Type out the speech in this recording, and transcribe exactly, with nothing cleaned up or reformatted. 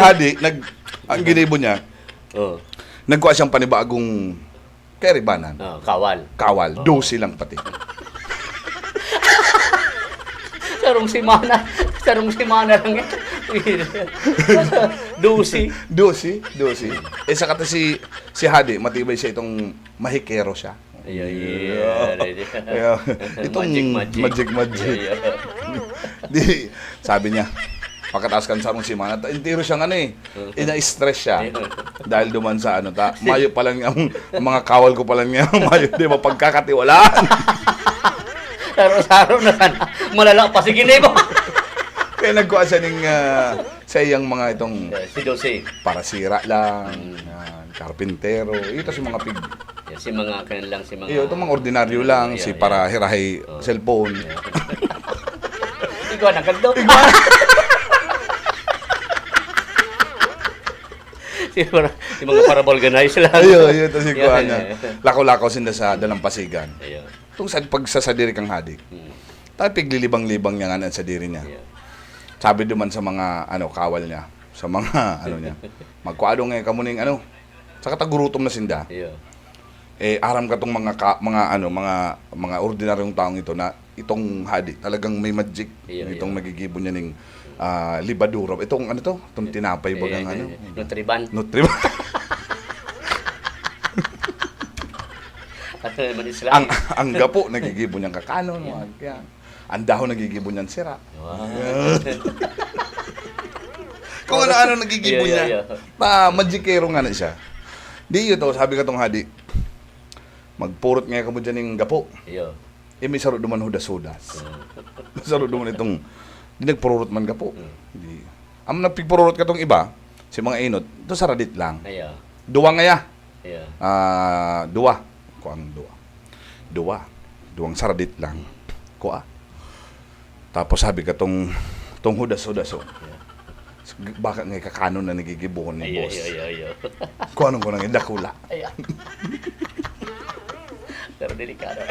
Hadi, nag, ang ginibo niya, Oh. nagkuha siyang panibagong karibanan. Oh, kawal. Kawal, dose lang pati. Sarong semana. Sarong semana lang ito. Dose. Dose, dose. Eh, sa kata si, si Hadi, matibay siya itong mahikero siya. Ay, ay, ay, ay, ay. Kaya, itong Magic, magic. magic, magic. Ay, ay. Di, sabi niya, pagkatapos kan sarong semana, ta- entero siyang ano eh, ina-stress siya. Dahil duman sa ano, ta, mayo pa lang ang, ang mga kawal ko pa lang niya, mayo, di ba, pagkakatiwalaan. Saro-saro na sana. Malala pa, sige na iba. Kaya nagkuha siya ning, ah, sa iyang mga itong Eh, si Dose. parasira lang, yan, karpintero, ito si mga pig. Yan, si mga, kaya lang, si mga... Iyo, itong mga ordinaryo lang, Yeah, si yeah. parahirahay cellphone. Ikaw na, kaldo. Si, para, si mga parabolganize lang. Ayo, ayo, ito si Yeah, kuha yeah, na. yeah. Lako-lako sinda sa dalampasigan. Ayo. Itong sa pagsasadiri kang hadi. Hmm. Tayo piglilibang-libang niya nga sa diri niya. Ayo. Sabi duman sa mga ano kawal niya, sa mga ano niya, magkuado nga kamo ning ano, sa katagurutom na sinda. Ayo. Eh, aram ka tong mga ka, mga ano, mga mga ordinaryong taong ito na itong hadi talagang may magic. Iyo, Itong iyo. nagigibo niya ning ah, libadura. Itong ano to? Itong tinapay bagang ano? Nutriban. Nutriban. At naman Islam. Ang ang gapo nagigibo niyang kakanon, mga kaya. Ang dahon nagigibo niyang sira. Wow. Kung ano-ano nagigibo Iyo, iyo, niya. iyo. Pa, magikero nga na siya. Di yun to, sabi ka tong hadi, magpurot nga kamo dyan yung gapo. Iyo. Eh, may saro duman hudas-hudas. Mm. May saro duman itong, di nagpururot man gapo. Mm. Di. Ang nagpigpururot ka tong iba, si mga inot, ito saradit lang. Ayo. Duwa ngaya. Ayo. Ah, duwa. Kuang duwa. Duwa. Duwang saradit lang. Kuha. Tapos sabi ka tong, tong hudas-hudas, oh. Baka nga kakanon na nagigibuhon ni Ayo, boss. ayo, ayo, ayo. Kung anong ko nang idakula. Ayo. Pero delikado.